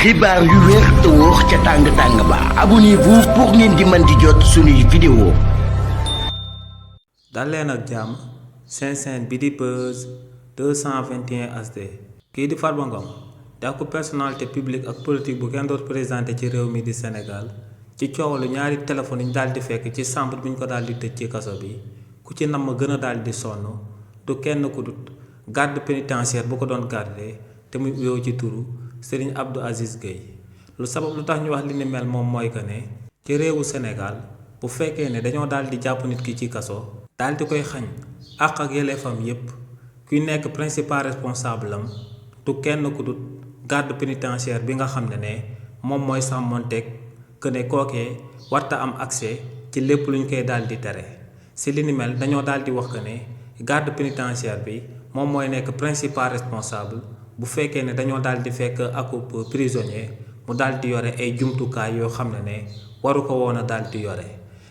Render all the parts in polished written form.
xibaar yu wér te wóor ca tàng ba abonnez-vous pour ngeen di mën di jot suñuy vidéo. dal leen ak jàmm seen chaîne bi di Buzz 221 HD kii di Farba Ngom daa ko personnalité publique ak politique bu kenn doot présenté ci réew mi di Sénégal ci coowalu ñaari téléphone yi ñu daal di fekk ci chambre bi ñu ko daal di tëj ci kaso bi ku ci nam ma gën a daal di sonn du kenn ku dut garde pénitentiaire bu ko doon garde te muy yow ci turu Serigne Abdou Aziz Gueye lu sabab lu tax ñu wax li ni mel moom mooy que ne ci réewu Sénégal bu fekkee ne dañoo daal di jàpp nit ki ci kaso daal di koy xañ àq ak yelleefam yépp kuy nekk principal responsable am du kenn ku dut garde pénitentiaire bi nga xam ne moom mooy sàmmonteeg que ne kookee warta am accès ci lépp luñ koy daal di tere si li ni mel dañoo daal di wax que ne garde pénitentiaire bi moom mooy nekk principal responsable bu fekkee ne dañoo daal di fekk akub prisonnier mu daal di yore ay jumtukaay yoo xam ne waru ko woon a daal di yore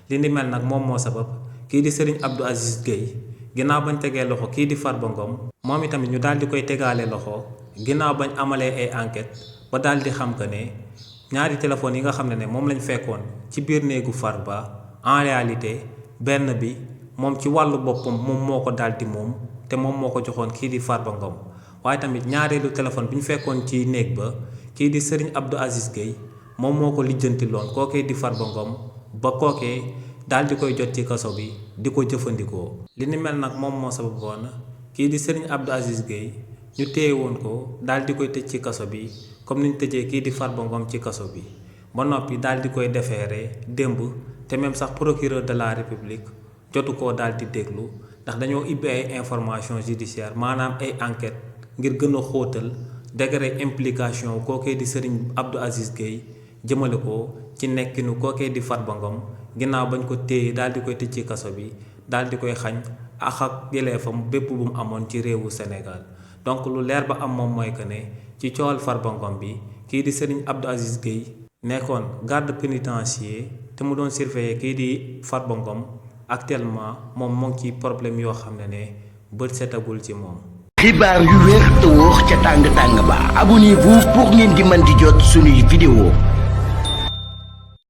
li ni mel nag moom moo sabab kii di Serigne Abdou Aziz Gueye ginnaaw bañ tegee loxo kii di Farba Ngom moom itamit ñu daal di koy tegaale loxo ginnaaw bañ amalee ay enquête ba daal di xam que ne ñaari téléphones yi nga xam ne moom lañ fekkoon ci biir néegu Farba en réalité benn bi moom ci wàllu boppam moom moo ko daal di moom te moom moo ko joxoon kii di Farba Ngom waaye tamit ñaareelu téléphone bi ñu fekkoon ci néeg ba kii di Serigne Abdou Aziz Gueye moom moo ko lijjanti loon kookee di Farba Ngom ba kookee daal di koy jot ci kaso bi di ko jëfandikoo li ni mel nag moom moo sababoon kii di Serigne Abdou Aziz Gueye ñu téye woon ko daal di koy tëj ci kaso bi comme ni ñu tëjee kii di Farba Ngom ci kaso bi ba noppi daal di koy defeere démb te même sax procureur de la république jotu koo daal di déglu ndax dañoo ibbi ay information judiciaire maanaam ay enquête ngir gën a xóotal degré implication kookee di Serigne Abdou Aziz Gueye jëmale ko ci nekkinu kookee di Farba Ngom ginnaaw bañ ko téye daal di koy tëj ci kaso bi daal di koy xañ ak yelleefam bépp bu mu amoon ci réewu Sénégal donc lu leer ba am moom mooy que ne ci coowal Farba Ngom bi kii di Serigne Abdou Aziz Gueye nekkoon garde pénitentiaire te mu doon surveiller kii di Farba Ngom actuellement moom moo ngi ci problème yoo xam ne bët setagul ci moom. xibaar yu wér te wóor ca tàng ba abonnez-vous pour ngeen di mën di jot suñuy vidéo.